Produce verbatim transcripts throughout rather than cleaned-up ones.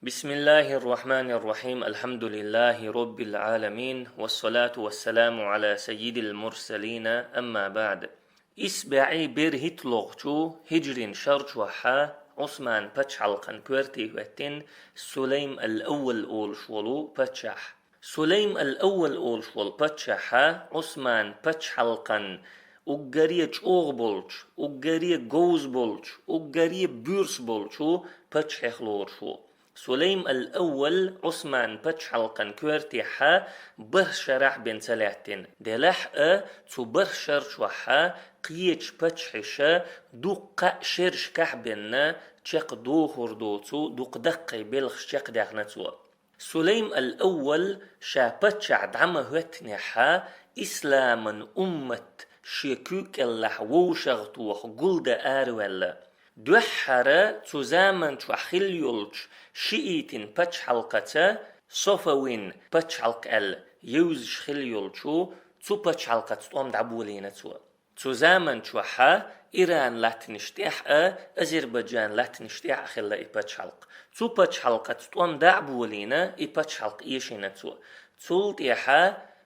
بسم الله الرحمن الرحيم. الحمد لله رب العالمين. والصلاة والسلام على سيد المرسلين. أما بعد. Исс бӀаьи берхӀитталагӀчу хӀиджрин шар чохь Ӏусман пачхьалкхан коьрте хӀоьттина Сулайм ал-Аввал олуш волу паччахь. Сулайм ал-Аввал олуш волу паччахь Ӏусман пачхьалкхан уггаре чӀогӀа болчу, уггаре говза болчу, уггаре буьрса болчу паччахьех лоруш ву. Сулайм ал-Аввал Ӏусман пачхьалкхан коьртехь бархӀ шарахь бен ца лаьттина. Делахь а, цу бархӀ шар чохь кхечу паччахьаша дуккха а шерашкахь бен чекхдохур доцу дукха даккхий белхаш чекхдаьхна цо. Сулайм ал-Аввал ша паччахь дӀа ма хӀоьттинехь, исламан уммат шен куьг кӀелахь вовшахтоха гулдан араваьлла. Дуьххьара цу заман чохь хилла йолчу шиитин пачхьалкхаца, Софавин пачхьалкх аьлла евзаш хилла йолчу цу пачхьалкхаца тӀом дӀаболийна цо. Цу заман чохь Иран латтанаш тӀехь а, Азербайджан латтанаш тӀехь а хилла и пачхьалкх. Цу пачхьалкхаца тӀом дӀа а болийна, и пачхьалкх эшийна цо. Цул тӀаьхьа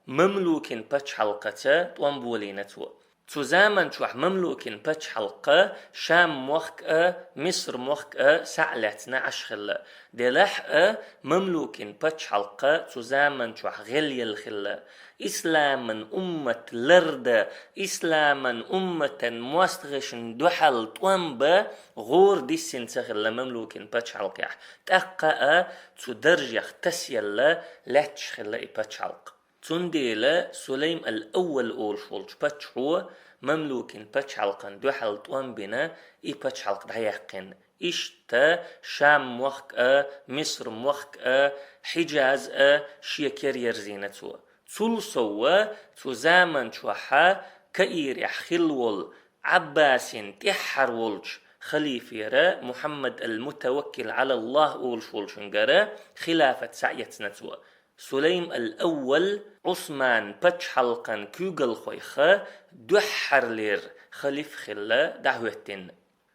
Мамлюкин пачхьалкхаца тӀом болийна цо. Цу заман чохь Мамлюкин пачхьалкх Шам мохк а, Миср мохк а схьа а лаьцна Ӏаш хилла. Делахь а, Мамлюкин пачхьалкх цу заман чохь гӀелъелла хилла. Исламан уммат лардан, исламан умматан мостагӀашна дуьхьал тӀом бан гӀора диссина ца хилла Мамлюкин пачхьалкхехь. ТӀаккха а цу даржех тасъелла лаьтташ хилла и пачхьалкх. Цундела Сулайм ал-Аввал олуш волчу паччахьо Мамлюкин пачхьалкхан дуьхьал тӀом бина и пачхьалкх дӀаяьккхина. Иштта Шам мохк а, Миср мохк а, Хьиджаз а шен кара ерзийна цо. Цул сов цу заман чохь Каирехь хилла волу Ӏаббасин тӀаьххьара волчу халифера Мухьаммад ал-Мутаваккил Ӏала АллахӀ олуш волчуьнгара хилафат схьаэцна цо. Сулайм ал-Аввал Ӏусман пачхьалкхан куьйгалхойх дуьххьарлера халиф хилла дӀахӀоьттина.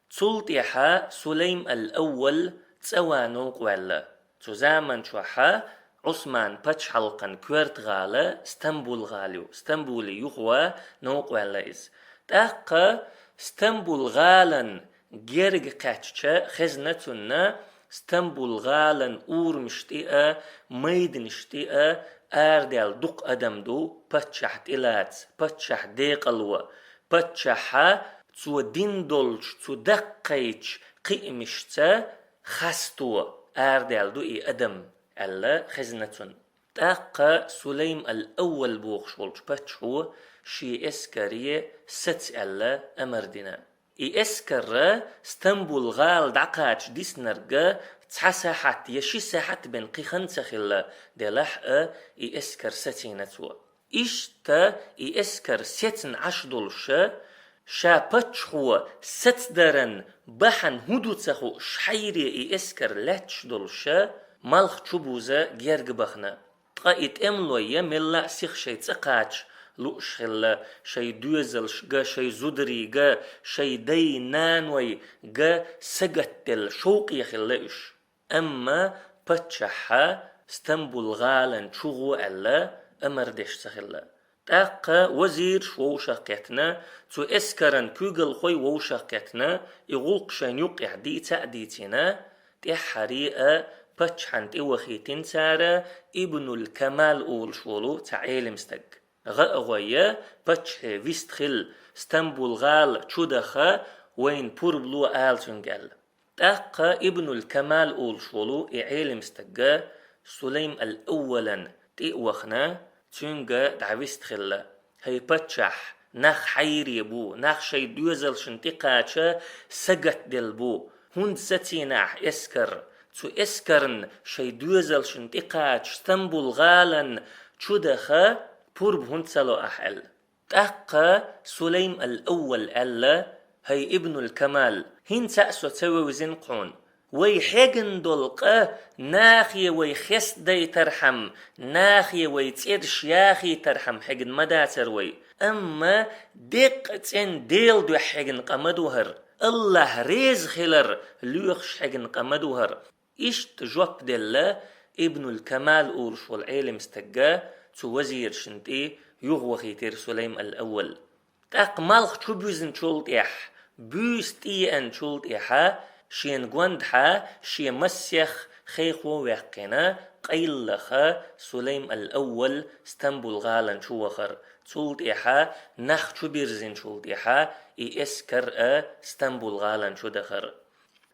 Цул тӀаьхьа Сулайм ал-Аввал цӀа ван новкъаваьлла. Цу заман чохь Ӏусман пачхьалкхан коьрта гӀала Стамбул гӀала ю, Стамбуле юхаван новкъаваьлла иза. ТӀаккха Стамбул гӀалан герга кхаьчча хезна цунна, Стамбул гӀалан урамаш тӀе а, майданаш тӀе а арадаьлла дукха адам ду, паччахь тӀелаца, паччахь декъалван, паччахьа цо дина долчу цу даккхийчу кхиамашца хасто арадаьлла ду и адам, аьлла хезна цунна. ТӀаккха Сулайм ал-Аввал бохуш волчу паччахьо шен эскаре саца аьлла амар дина. И эскар Стамбул гӀала дӀакхача диснарг цхьа сахьат я ши сахьат бен кхин хан ца хилла, делахь а и эскар сацийна цо. Иштта и эскар сецна Ӏаш долуша, ша паччахьо сацдаран бахьана хӀун ду ца хууш хьайре и эскар лаьтташ долуша, малх чубуза герга бахана. Ткъа и тӀемалой мелла а сиха шайн цӀа кхача лууш хилла, шайн доьзалшка, шайн зударийга, шайн дай-нанойга сагатделла шовкъе хилла уьш. Амма паччахьа Стамбул гӀалан чу гӀо аьлла, амар деш ца хилла. ТӀаккха вазираш вовшах кхетна, цу эскаран куьйгалхой вовшах кхетна, и гӀуллакх шайн юккъехь дийца а дийцина, тӀаьххьаре а паччахьан тӀе вахийтина цара Ибнуль Камал олуш волу цхьа Ӏелим стаг. ГӀа а гӀой, паччахье вист хила, Стамбул гӀала чу даха, вайна пурба ло ала цуьнга аьлла. ТӀаккха Ибнуль Камал олуш волу и Ӏелим стаг Сулайм ал-Аввалан тӀе а вахана, цуьнга дӀавист хилла: «ХӀай паччахь, нах хьайре бу, нах шайн доьзалшна тӀекхача сагатделла бу. ХӀунда сацийна ахь эскар? Цу эскарна шайн доьзалшна тӀекхача Стамбул гӀалан чу даха пурба хӀунда ца ло ахь?» — аьлла. ТӀаккха Сулайм ал-Аввал аьлла: «ХӀай Ибнуль Камал, хӀинца а со ца вевзина хьуна. Вай хьегна долу къа нахе вай хестадайтархьама, нахе вай цӀераш яхийтархьама хьегна ма дацара вай. Амма деккъа цӀена Делан дуьхьа хьегна къа ма ду хӀара. АллахӀ реза хилар лоьхуш хьегна къа ма ду хӀара. Иштта жоп делла Ибнуль Камал олуш волу Ӏелам стага цу вазирашна тӀе юхавахийтира Сулайм ал-Аввал. ТӀаккха малх чу буьзначул тӀехь, буьйса тӀееанчул тӀехьа, шена гондахьа шен массех хехо а ваьккхина, къайлаха Сулайм ал-Аввал Стамбул гӀалан чу вахара. Цул тӀехьа нах чу бирзинчул тӀехьа и эскар а Стамбул гӀалан чу дахара.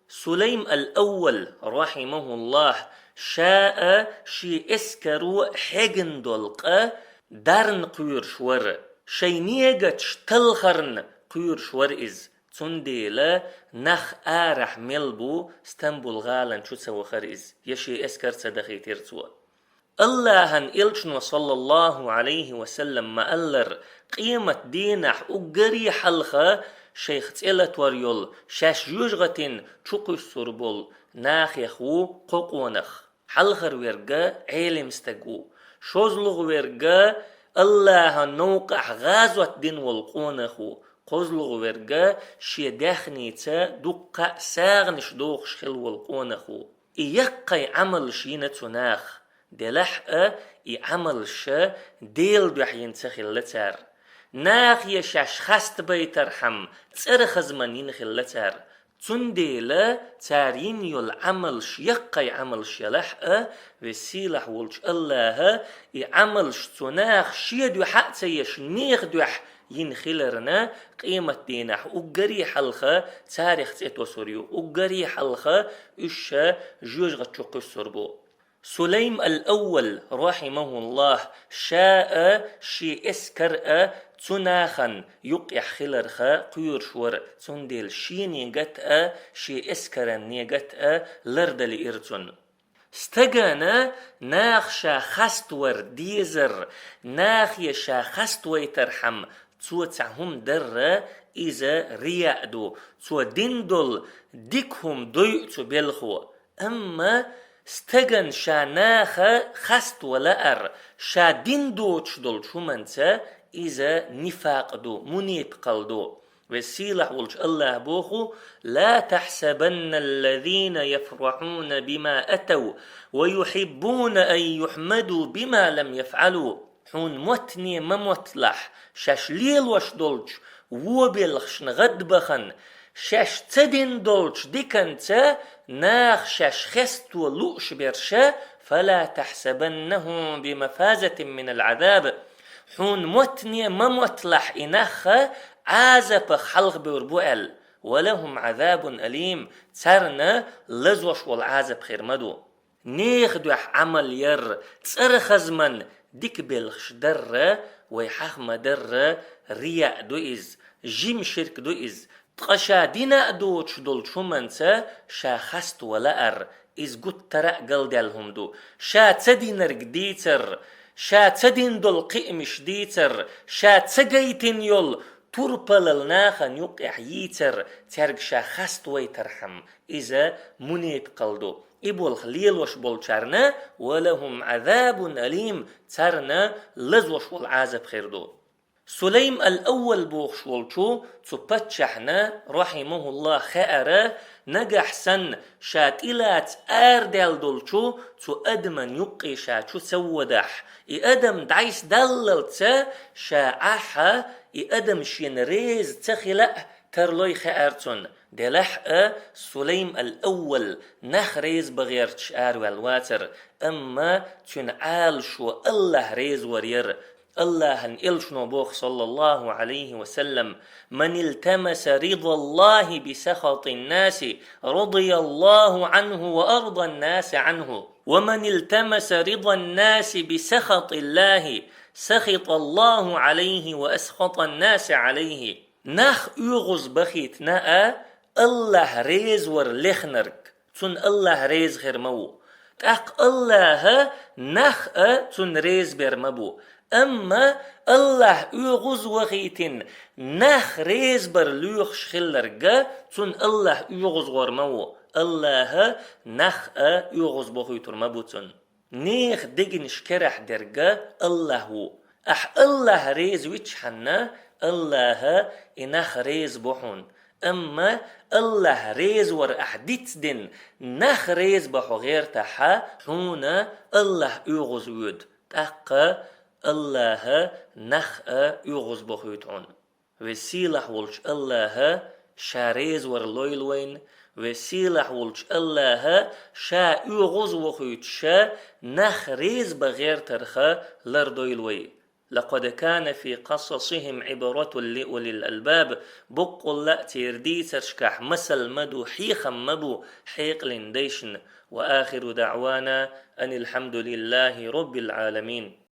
Сулайм ал-Аввал, рахьимахуллахь, ша а шен эскаро а хьегна долу къа дарна кхоьруш вара, шайн негаташ талхарна кхоьруш вара иза. Цундела нах арахь мел бу Стамбул гӀалан чу ца вахара иза, я шен эскар ца дахийтира цо. Аллахьан элчано, саллаллаху Ӏалайхи ва саллам, ма-аллара, къемат дийнахь уггаре хьалха шайх цӀе латор йолу, шаьш жоьжахатин чу кхуьссур болу нахех ву кхо къонах. Хьалхара верг Ӏелам стаг ву, шозлагӀа верг Аллахьан новкъахь гӀазот дина волу къонах ву, кхозлагӀа верг шен даьхница дуккха а сагӀанаш дохуш хилла волу къонах ву. И яккхий Ӏамалш йина цу наха. Делахь а и Ӏамалш Делан дуьхьа йина ца хилла цара. Нахе шаьш хастабайтархьама цӀерхазман йина хилла цара. Цундела цара йина йолу Ӏамалш яккхий Ӏамалш ялахь а, Веза-Сийлахь волчу Аллаха и Ӏамалш цу наха шен дуьхьа а ца еш, нехан дуьхьа йина хиларна, къемат дийнахь уггаре хьалха царах цӀе тосур ю, уггаре хьалха уьш жоьжахати чу кхуьссур бу. Сулайм ал-Аввал, рахьимахуллахь, ша а, шен эскар а цу нахана юккъехь хиларх кхоьруш вара, цундела шен негат а, шен эскаран негат а лардала лиира цунна. Стагана наха ша хаставар дезар, нахе ша хаставайтархьама цо цхьа хӀума дарра, иза рияъ ду, цо дина долу дика хӀума дойу цу белхо. Амма стагана ша наха хаставан лаар, ша дина доцуш долчу хӀуманца, иза нифакъ ду, мунепакъалла ду. Веза-Сийлахь волчу Аллаха боху: «لا تحسبن الذين يفرحون بما أتوا ويحبون أن يحمدوا بما لم يفعلوا». Хьуна моттане ма мотталахь, шаьш лелош долчу вон белхашна гӀадбахана, шаьш ца дина долчу диканца наха шаьш хесто лууш берш, «فلا تحسبنهم بمفازة من العذاب». Хьуна моттане ма мотталахь и нах Ӏазапах хьалхабевр бу аьлла. «ولهم عذاب أليم», царна лазош волу Ӏазап хир ма ду. Нехан дуьхьа Ӏамал яр, цӀарахазман дика белхаш дарра, вай хьаха ма-дарра, рияъ ду иза, жима ширк ду иза. Ткъа ша дина а доцуш долчу хӀуманца ша хаставан лаар, иза гуттара а галдаьлла хӀума ду. Ша ца динарг дийцар, ша ца дина долу кхиамаш дийцар, ша ца гайтина йолу турпалалла нахана юккъехь йийцар, цаьрга ша хаставайтархьама, иза мунепакъалла ду. И болх лелош болчарна, «ولهم عذاب أليم», царна лазош волу Ӏазап хир ду. Сулайм ал-Аввал бохуш волчу цу паччахьна, рахьимахуллахь, хаьара, нагахь санна ша тӀелаца арадаьлла долчу цу адаман юккъе ша чу ца водахь, и адам дӀасадаллалца ша Ӏахь, и адам шена реза ца хила а тарлой хаьара цунна. Делахь а Сулайм ал-Аввал нах реза бан гӀерташ араваьлла вацара, амма цуьнан Ӏалашо Аллахь реза вар яра. Аллахьан элчано боху, саллаллаху Ӏалайхи ва саллам: «من التمس رضا الله بسخط الناس رضي الله عنه وأرضى الناس عنه، ومن التمس رضا الناس بسخط الله سخط الله عليه وأسخط الناس عليه». Нах оьгӀаз бахийтина а, Аллахь реза вар лехнарг, цунна Аллахь реза хир ма ву. ТӀаккха Аллахьа нах а цунна реза бер ма бу. Амма Аллахь оьгӀаз вахийтина нах реза бар лоьхуш хилларга, цунна Аллахь оьгӀаз гӀор ма ву. Аллахьа нах а оьгӀаз бохуьйтур ма бу цунна. Нехан дегнаш керахь дерг Аллахь ву. Ахь Аллахь реза вичхьанна, Аллахьа и нах реза бо хьуна. Амма Аллахь реза вар ахь дицдина, нах реза ба хьо гӀертахь, хьуна Аллахь оьгӀазвоьду. ТӀаккха Аллахьа нах а оьгӀазбохуьйту хьуна. Веза-сийлахь волчу Аллахьа Ша реза вар лойла вайна, Веза-сийлахь волчу Аллахьа Ша оьгӀазвохуьйтуш нах реза бан гӀертарх лардойла вай. لقد كان في قصصهم عبرة لأولي الألباب. Боккъалла а церан дийцаршкахь масал ма ду, хьехам ма бу хьекъалан дайшна. وآخر دعوانا أن الحمد لله رب العالمين.